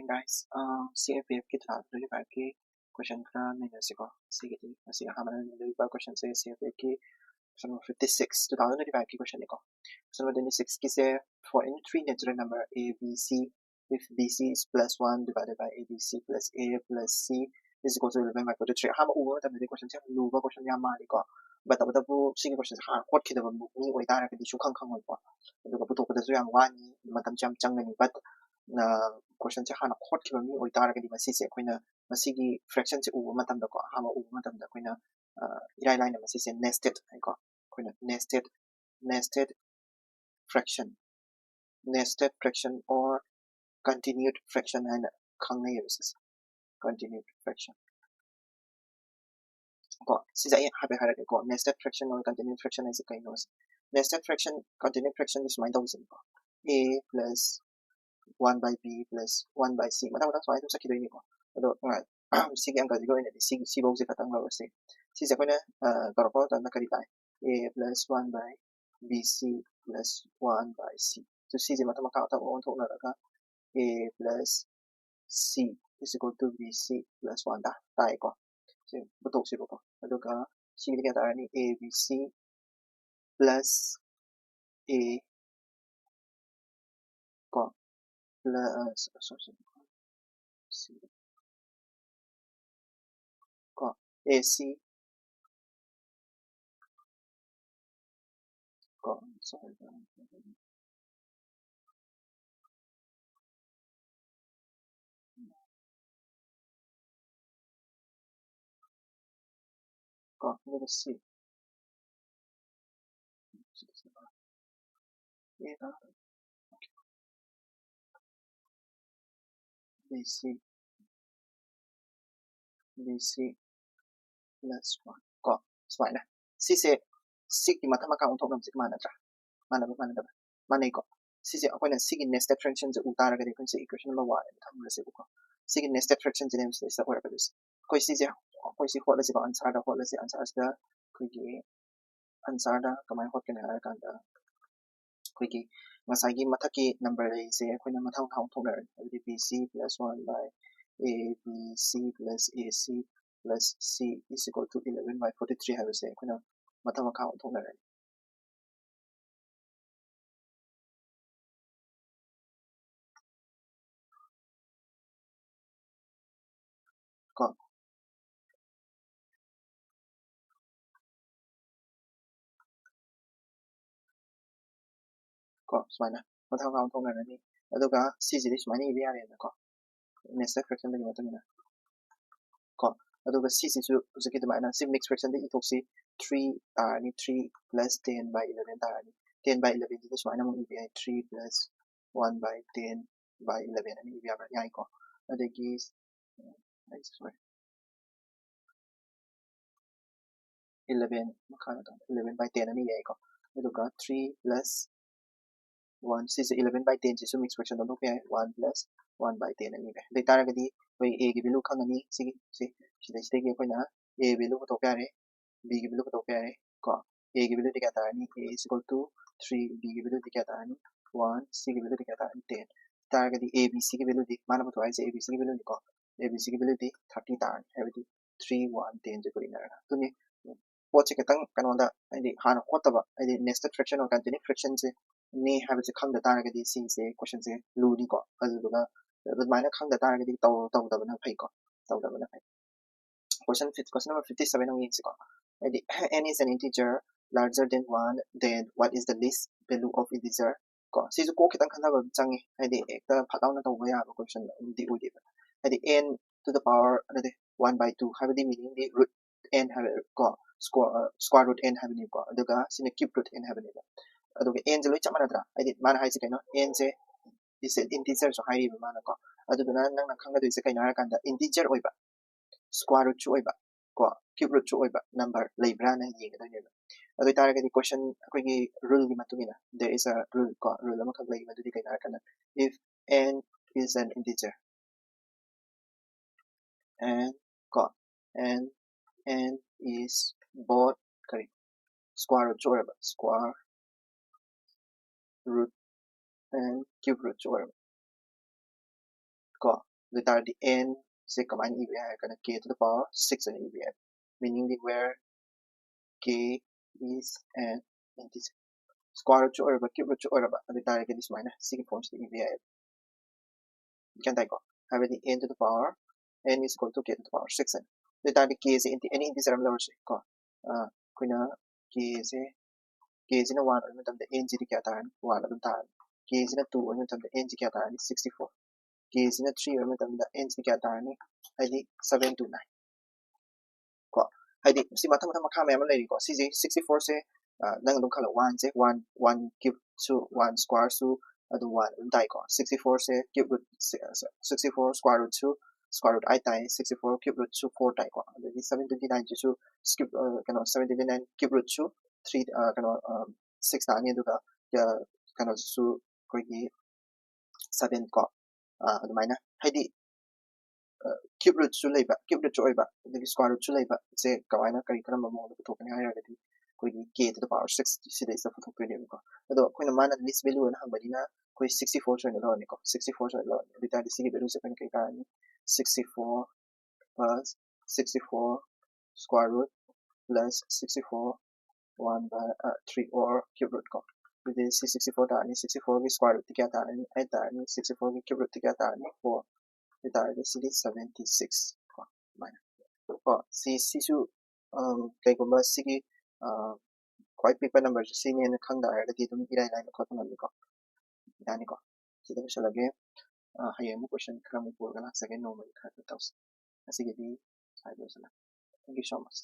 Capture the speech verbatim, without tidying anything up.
Guys, uh, C F F ꯀꯤ two thousand twenty-five ꯀꯤ question ꯈꯔ ꯅꯩꯅꯁꯤꯀꯣ꯫ ꯁꯤꯒꯤꯗꯤ ꯉꯁꯤ ꯑꯍꯥꯟꯕ ꯅꯩꯅꯗꯣꯔꯤꯕ question ꯁꯦ C F F ꯀꯤ question number fifty six, two thousand twenty-five ꯀꯤ question ꯅꯤꯀꯣ꯫ Question number twenty six ꯀꯤꯁꯦ, for any three natural number A B C, if B C is plus one divided by A B C plus A plus C is equal to eleven by forty-three꯫ ꯑꯍꯥꯟꯕ ꯎꯕ ꯃꯇꯝꯗꯗꯤ question ꯁꯦ ꯌꯥꯝ ꯂꯨꯕ question ꯌꯥꯝ ꯃꯥꯜꯂꯤꯀꯣ꯫ But ꯇꯧꯕꯇꯕꯨ ꯁꯤꯒꯤ question ꯁꯦ ꯍꯥꯟꯅ ꯍꯣꯠꯈꯤꯗꯕ ꯃꯤ ꯑꯣꯏꯇꯥꯔꯒꯗꯤ ꯁꯨꯡꯈꯪ ꯈꯪꯉꯣꯏꯀꯣ꯫ ꯑꯗꯨꯒ ꯄꯨꯊꯣꯛꯄꯗꯁꯨ ꯌꯥꯝ ꯋꯥꯅꯤ, ꯃꯇꯝꯁꯨ ꯌꯥꯝ ꯆꯪꯒꯅꯤ꯫ But, uh, question ꯁꯦ ꯍꯥꯟꯅ ꯍꯣꯠꯈꯤꯕ ꯃꯤ ꯑꯣꯏꯇꯥꯔꯒꯗꯤ ꯃꯁꯤꯁꯦ ꯑꯩꯈꯣꯏꯅ ꯃꯁꯤꯒꯤ fraction ꯁꯦ ꯎꯕ ꯃꯇꯝꯗꯀꯣ, ꯑꯍꯥꯟꯕ ꯎꯕ ꯃꯇꯝꯗ ꯑꯩꯈꯣꯏꯅ, ꯑ, ꯏꯔꯥꯏ ꯂꯥꯏꯅ ꯃꯁꯤꯁꯦ nested ꯍꯥꯏꯀꯣ꯫ ꯑꯩꯈꯣꯏꯅ nested, nested fraction, nested fraction or continued fraction ꯍꯥꯏꯅ ꯈꯪꯅꯩꯌꯦꯕ ꯁꯤꯁꯦ꯫ Continued fraction ꯀꯣ꯫ ꯁꯤꯁꯦ ꯑꯩ ꯍꯥꯏꯐꯦꯠ ꯍꯥꯏꯔꯛꯀꯦꯀꯣ, nested fraction or continued fraction ꯍꯥꯏꯁꯦ ꯀꯩꯅꯣ? Nested fraction, continued fraction ꯁꯨꯃꯥꯏꯅ ꯇꯧꯕꯁꯤꯅꯤꯀꯣ, A plus one by B plus one by C ꯃꯊꯪ ꯃꯊꯪ ꯁꯨꯃꯥꯏꯅ ꯑꯗꯨꯝ ꯆꯠꯈꯤꯗꯣꯏꯅꯤꯀꯣ꯫ ꯑꯗꯣ, ꯑ, ꯁꯤꯒꯤ ꯑꯪꯀꯁꯤꯒꯤ ꯑꯣꯏꯅꯗꯤ ꯁꯤ, ꯁꯤꯐꯧꯁꯦ ꯈꯛꯇꯪ ꯂꯧꯔꯁꯤ꯫ ꯁꯤꯁꯦ ꯑꯩꯈꯣꯏꯅ, ꯑ, ꯇꯧꯔꯛꯄ ꯃꯇꯝꯗ ꯀꯔꯤ ꯇꯥꯏ? A plus one by B C plus one by C꯫ ꯑꯗꯨ ꯁꯤꯁꯦ ꯃꯊꯪ ꯃꯈꯥ ꯃꯊꯪ ꯑꯣꯟꯊꯣꯛꯅꯔꯒ A plus C is equal to B C plus one ꯇꯥ-, ꯇꯥꯏꯀꯣ꯫ ꯁꯤ ꯄꯨꯊꯣꯛꯁꯤꯕꯀꯣ꯫ ꯑꯗꯨꯒ ꯁꯤꯒꯤꯗꯤ ꯀꯌꯥ ꯇꯥꯔꯅꯤ? A B C plus A ꯀꯣ, plus, sorry, sorry, C ꯀꯣ, A C ꯀꯣ, sorry, ꯀꯣ, ꯑꯗꯨꯒ C꯫ B C, B C plus one ꯀꯣ, ꯁꯨꯃꯥꯏꯅ꯫ ꯁꯤꯁꯦ, ꯁꯤꯒꯤ ꯃꯊꯛ ꯃꯈꯥ ꯑꯣꯟꯊꯣꯛꯅꯕꯁꯦ ꯃꯥꯟꯅꯗ꯭ꯔꯥ? ꯃꯥꯟꯅꯕ, ꯃꯥꯟꯅꯗꯕ? ꯃꯥꯟꯅꯩꯀꯣ꯫ ꯁꯤꯁꯦ ꯑꯩꯈꯣꯏꯅ ꯁꯤꯒꯤ nested fraction ꯁꯦ ꯎ ꯇꯥꯔꯒꯗꯤ ꯑꯩꯈꯣꯏꯅ ꯁꯤ equation number one ꯍꯥꯏꯅ ꯊꯝꯈ꯭ꯔꯁꯦꯕꯀꯣ꯫ ꯁꯤꯒꯤ nested fraction ꯁꯤꯅꯦꯕ ꯁꯤꯗꯩꯁꯤꯗ ꯑꯣꯏꯔꯛꯀꯗꯣꯏꯁꯦ꯫ ꯑꯩꯈꯣꯏ ꯁꯤꯁꯦ, ꯑꯩꯈꯣꯏ ꯁꯤ ꯍꯣꯠꯂꯁꯤꯀꯣ, answer ꯗ ꯍꯣꯠꯂꯁꯤ꯫ Answer ꯁꯤꯗ ꯑꯩꯈꯣꯏꯒꯤ answer ꯗ ꯀꯃꯥꯏꯅ ꯍꯣꯠꯀꯅꯤ ꯍꯥꯏꯔꯀꯥꯟꯗ, ꯑꯩꯈꯣꯏꯒꯤ ꯉꯁꯥꯏꯒꯤ ꯃꯊꯛꯀꯤ ꯅꯝꯕꯔ ꯑꯦꯁꯦ ꯑꯩꯈꯣꯏꯅ ꯃꯊꯪ ꯃꯊꯪ ꯑꯣꯟꯊꯣꯛꯅꯔꯅꯤ, ꯍꯥꯏꯕꯗꯤ B C plus one by A B C plus A C plus C is equal to eleven by forty three ꯍꯥꯏꯕꯁꯦ ꯑꯩꯈꯣꯏꯅ ꯃꯊꯪ ꯃꯈꯥ ꯑꯣꯟꯊꯣꯛꯅꯔꯅꯤ꯫ ꯀꯣ ꯀꯣ ꯁꯨꯃꯥꯏꯅ ꯃꯊꯪ ꯃꯈꯥ ꯑꯣꯟꯊꯣꯛꯅꯔꯅꯤ꯫ ꯑꯗꯨꯒ ꯁꯤꯁꯤꯗꯤ ꯁꯨꯃꯥꯏꯅ ꯏꯕ ꯌꯥꯔꯦꯅꯀꯣ, natural fraction ꯗꯨꯒꯤ ꯃꯇꯨꯡ ꯏꯟꯅ꯫ ꯀꯣ ꯑꯗꯨꯒ ꯁꯤꯁꯤꯁꯨ ꯍꯧꯖꯤꯛꯀꯤ ꯑꯗꯨꯃꯥꯏꯅ ꯁꯤ mixed fraction ꯗ ꯏꯊꯣꯛꯁꯤ꯫ Three ꯇꯥꯔꯅꯤ, three plus ten by eleven ꯇꯥꯔꯅꯤ꯫ Ten by eleven ꯁꯤꯗ ꯁꯨꯃꯥꯏꯅ ꯑꯃꯨꯛ ꯏꯕ ꯌꯥꯏ, three plus one by ten by eleven ꯑꯅ ꯏꯕ ꯌꯥꯕ꯭ꯔꯥ? ꯌꯥꯏꯀꯣ꯫ ꯑꯗꯒꯤ ꯑꯩ ꯁꯣꯔꯤ, eleven ꯃꯈꯥꯗ eleven by ten ꯑꯅ ꯌꯥꯏꯀꯣ꯫ ꯑꯗꯨꯒ three plus one, ꯁꯤꯁꯦ eleven by ten ꯁꯤꯁꯨ mixed fraction ꯑꯣꯟꯊꯣꯛꯄ ꯌꯥꯏ, one plus one by ten ꯑꯅ ꯏꯕ ꯌꯥꯏ꯫ ꯑꯗꯨ ꯑꯣꯏꯇꯥꯔꯒꯗꯤ ꯑꯩꯈꯣꯏ A ꯒꯤ value ꯈꯪꯉꯅꯤ, ꯁꯤꯒꯤ ꯁꯤ ꯁꯤꯗꯩꯁꯤꯗꯒꯤ ꯑꯩꯈꯣꯏꯅ A value ꯄꯨꯊꯣꯛꯄ ꯌꯥꯔꯦ, B ꯒꯤ value ꯄꯨꯊꯣꯛꯄ ꯌꯥꯔꯦ꯫ ꯀꯣ A ꯒꯤ value ꯗꯤ ꯀꯌꯥ ꯇꯥꯔꯅꯤ? A is equal to three, B ꯒꯤ value ꯗꯤ ꯀꯌꯥ ꯇꯥꯔꯅꯤ? One, C ꯒꯤ value ꯗꯤ ꯀꯌꯥ ꯇꯥꯔꯅꯤ? Ten꯫ ꯇꯥꯔꯒꯗꯤ A B C ꯒꯤ value ꯗꯤ, ꯃꯥꯅ ꯄꯨꯊꯣꯛ ꯍꯥꯏꯁꯦ A B C ꯒꯤ value ꯅꯤꯀꯣ꯫ A B C ꯒꯤ value ꯗꯤ thirty ꯇꯥꯔꯅꯤ, ꯍꯥꯏꯕꯗꯤ three, one, ten ꯁꯦ ꯄꯨꯔꯤꯅꯔꯒ꯫ ꯑꯗꯨꯅꯤ ꯄꯣꯠꯁꯦ ꯈꯤꯇꯪ ꯀꯩꯅꯣꯗ, ꯍꯥꯏꯗꯤ ꯍꯥꯟꯅ ꯍꯣꯠꯇꯕ, ꯍꯥꯏꯗꯤ nested fraction or continuous fraction ꯁꯦ ꯅꯤ ꯍꯥꯏꯕꯁꯦ ꯈꯪꯗ ꯇꯥꯔꯒꯗꯤ ꯁꯤꯁꯦ question ꯁꯦ ꯂꯨꯅꯤꯀꯣ꯫ ꯑꯗꯨꯗꯨꯅ ꯑꯗꯨꯃꯥꯏꯅ ꯈꯪꯗ ꯇꯥꯔꯒꯗꯤ ꯇꯧ-, ꯇꯧꯗꯕꯅ ꯐꯩꯀꯣ, ꯇꯧꯗꯕꯅ ꯐꯩ꯫ Question fif-, question number fifty seven ꯑꯃꯨꯛ ꯌꯦꯡꯁꯤꯀꯣ꯫ ꯍꯥꯏꯗꯤ n is an integer larger than one, then what is the least value of integer? ꯀꯣ ꯁꯤꯁꯨ ꯀꯣꯛ ꯈꯤꯇꯪ ꯈꯟꯊꯕ ꯑꯗꯨꯝ ꯆꯪꯉꯤ, ꯍꯥꯏꯗꯤ ꯍꯦꯛꯇ ꯐꯠ ꯂꯥꯎꯅ ꯇꯧꯕ ꯌꯥꯕ question ꯑꯗꯨꯝꯗꯤ ꯑꯣꯏꯗꯦꯕ꯫ ꯍꯥꯏꯗꯤ n to the power, ꯅꯠꯇꯦ, one by two ꯍꯥꯏꯕꯗꯤ meaning ꯗꯤ root n ꯍꯥꯏꯕ ꯀꯣ, square, square root n ꯍꯥꯏꯕꯅꯦꯕꯀꯣ, ꯑꯗꯨꯒ ꯁꯤꯅ cube root n ꯍꯥꯏꯕꯅꯦꯕ꯫ ꯑꯗꯨꯒ n ꯁꯦ ꯂꯣꯏ ꯆꯞ ꯃꯥꯟꯅꯗ꯭ꯔꯥ? ꯍꯥꯏꯗꯤ ꯃꯥꯅ ꯍꯥꯏꯁꯦ ꯀꯩꯅꯣ, n say is an integer ꯁꯨ ꯍꯥꯏꯔꯤꯕ ꯃꯥꯅꯀꯣ꯫ ꯑꯗꯨꯗꯨꯅ ꯅꯪꯅ ꯈꯪꯒꯗꯣꯏꯁꯦ ꯀꯩꯅꯣ ꯍꯥꯏꯔꯀꯥꯟꯗ integer ꯑꯣꯏꯕ, square root ꯁꯨ ꯑꯣꯏꯕ, ꯀꯣ cube root ꯁꯨ ꯑꯣꯏꯕ number ꯂꯩꯕ꯭ꯔꯥꯅ ꯌꯦꯡꯒꯗꯣꯏꯅꯦꯕ꯫ ꯑꯗꯨ ꯑꯣꯏꯇꯥꯔꯒꯗꯤ question ꯑꯩꯈꯣꯏꯒꯤ rule ꯒꯤ ꯃꯇꯨꯡ ꯏꯟꯅ, there is a rule, ꯀꯣ rule ꯑꯃꯈꯛ ꯂꯩ, ꯃꯗꯨꯗꯤ ꯀꯩꯅꯣ ꯍꯥꯏꯔꯀꯥꯟꯗ, if n is an integer and ꯀꯣ and n is both ꯀꯔꯤ, square root ꯁꯨ ꯑꯣꯏꯔꯕ, square root and cube root ꯁꯨ ꯑꯣꯏꯔꯕ ꯀꯣ꯫ ꯑꯗꯨ ꯑꯣꯏꯇꯥꯔꯗꯤ n ꯁꯦ ꯀꯃꯥꯏꯅ ꯏꯕ ꯌꯥꯏ ꯍꯥꯏꯔꯒꯅ k to the power six ꯑꯣꯏꯅ ꯏꯕ ꯌꯥꯏ, meaning the where k is an integer, square root ꯁꯨ ꯑꯣꯏꯔꯕ cube root ꯁꯨ ꯑꯣꯏꯔꯕ ꯑꯗꯨ ꯑꯣꯏꯇꯥꯔꯒꯗꯤ ꯁꯨꯃꯥꯏꯅ ꯁꯤꯒꯤ form ꯁꯤꯗ ꯏꯕ ꯌꯥꯏ꯫ ꯒ꯭ꯌꯥꯟ ꯇꯥꯏꯀꯣ? ꯍꯥꯏꯕꯗꯤ n to the power n is equal to k to the power six ꯍꯥꯏꯅ꯫ ꯑꯗꯨ ꯑꯣꯏꯇꯥꯔꯗꯤ k ꯁꯦ any integer ꯑꯃ ꯂꯧꯔꯁꯦ ꯀꯣ꯫ ꯑꯩꯈꯣꯏꯅ k ꯁꯦ, k ꯁꯤꯅ one ꯑꯣꯏꯕ ꯃꯇꯝꯗ n ꯁꯤꯗꯤ ꯀꯌꯥ ꯇꯥꯔꯅꯤ? One ꯑꯗꯨꯝ ꯇꯥꯔꯅꯤ꯫ K ꯁꯤꯅ two ꯑꯣꯏꯕ ꯃꯇꯝꯗ n ꯁꯤ ꯀꯌꯥ ꯇꯥꯔꯅꯤ? Sixty four꯫ K ꯁꯤꯅ three ꯑꯣꯏꯕ ꯃꯇꯝꯗ n ꯁꯤ ꯀꯌꯥ ꯇꯥꯔꯅꯤ? ꯍꯥꯏꯗꯤ seven to nine ꯀꯣ꯫ ꯍꯥꯏꯗꯤ ꯁꯤ ꯃꯊꯪ ꯃꯊꯪ ꯃꯈꯥ ꯃꯌꯥꯝ ꯑꯃ ꯂꯩꯔꯤꯀꯣ꯫ ꯁꯤꯁꯦ sixty four ꯁꯦ ꯅꯪ ꯑꯗꯨꯝ ꯈꯜꯂꯣ, one ꯁꯦ one, one cube ꯁꯨ, one square ꯁꯨ ꯑꯗꯨꯝ one ꯑꯗꯨꯝ ꯇꯥꯏꯀꯣ꯫ Sixty four ꯁꯦ cube root, sixty four square root ꯁꯨ, square root eight ꯇꯥꯏ, sixty four cube root ꯁꯨ four ꯇꯥꯏꯀꯣ꯫ ꯑꯗꯒꯤ seven twenty nine ꯁꯤꯁꯨ cube, ꯀꯩꯅꯣ, seven twenty nine cube root ꯁꯨ three, ꯀꯩꯅꯣ, six ꯇꯥꯅꯤ, ꯑꯗꯨꯒ ꯀꯩꯅꯣꯁꯤꯁꯨ ꯑꯩꯈꯣꯏꯒꯤ seven ꯀꯣ꯫ ꯑꯗꯨꯃꯥꯏꯅ ꯍꯥꯏꯗꯤ cube root ꯁꯨ ꯂꯩꯕ, cube root ꯁꯨ ꯑꯣꯏꯕ, ꯑꯗꯒꯤ square root ꯁꯨ ꯂꯩꯕ ꯁꯦ ꯀꯃꯥꯏꯅ, ꯀꯔꯤ, ꯀꯔꯝꯕ ꯃꯑꯣꯡꯗ ꯄꯨꯊꯣꯛꯀꯅꯤ ꯍꯥꯏꯔꯒꯗꯤ ꯑꯩꯈꯣꯏꯒꯤ k to the power six ꯁꯤꯗꯩꯁꯤꯗ ꯄꯨꯊꯣꯛꯇꯣꯏꯅꯦꯕꯀꯣ꯫ ꯑꯗꯣ ꯑꯩꯈꯣꯏꯅ ꯃꯥꯅ least value ꯑꯣꯏꯅ ꯍꯪꯕꯅꯤꯅ ꯑꯩꯈꯣꯏ sixty four ꯁꯦ ꯑꯣꯏꯅ ꯂꯧꯔꯅꯤꯀꯣ꯫ Sixty four ꯁꯦ ꯑꯣꯏꯅ ꯂꯧꯔꯅꯤ꯫ ꯑꯗꯨ ꯑꯣꯏꯇꯥꯔꯗꯤ ꯁꯤꯒꯤ value ꯁꯦ ꯑꯩꯈꯣꯏꯅ ꯀꯩ ꯇꯥꯔꯅꯤ? Sixty four plus sixty four square root plus sixty four one by three or cube root ꯀꯣ꯫ ꯑꯗꯨꯗꯤ ꯁꯤ sixty four ꯇꯥꯔꯅꯤ꯫ Sixty four ꯒꯤ square root ꯇꯤ ꯀꯌꯥ ꯇꯥꯔꯅꯤ? Eight ꯇꯥꯔꯅꯤ꯫ Sixty four ꯒꯤ cube root ꯇꯤ ꯀꯌꯥ ꯇꯥꯔꯅꯤ? Four꯫ ꯑꯗꯨ ꯑꯣꯏꯇꯥꯔꯗꯤ ꯁꯤꯗꯤ seventy six ꯀꯣ꯫ ꯑꯗꯨꯃꯥꯏꯅ ꯀꯣ꯫ ꯁꯤ, ꯁꯤꯁꯨ ꯀꯩꯒꯨꯝꯕ ꯁꯤꯒꯤ ꯈ꯭ꯋꯥꯏ ꯄꯤꯛꯄ number ꯁꯦ ꯁꯤꯅꯦꯅ ꯈꯪ ꯇꯥꯔꯒꯗꯤ ꯑꯗꯨꯝ ꯏꯔꯥꯏ ꯂꯥꯏꯅ ꯈꯣꯠꯄ ꯉꯝꯅꯤꯀꯣ꯫ ꯌꯥꯅꯤꯀꯣ꯫ ꯁꯤꯗ ꯂꯣꯏꯁꯤꯜꯂꯒꯦ꯫ ꯍꯌꯦꯡ ꯑꯃꯨꯛ question ꯈꯔ ꯑꯃꯨꯛ ꯄꯨꯔꯒ ꯂꯥꯛꯆꯒꯦ꯫ ꯅꯣꯡꯃꯒꯤ ꯈꯔ ꯈꯔ ꯇꯧꯁꯤ꯫ ꯉꯁꯤꯒꯤꯗꯤ ꯁ꯭ꯋꯥꯏꯗ ꯂꯣꯏꯁꯤꯜꯂꯒꯦ꯫ Thank you so much꯫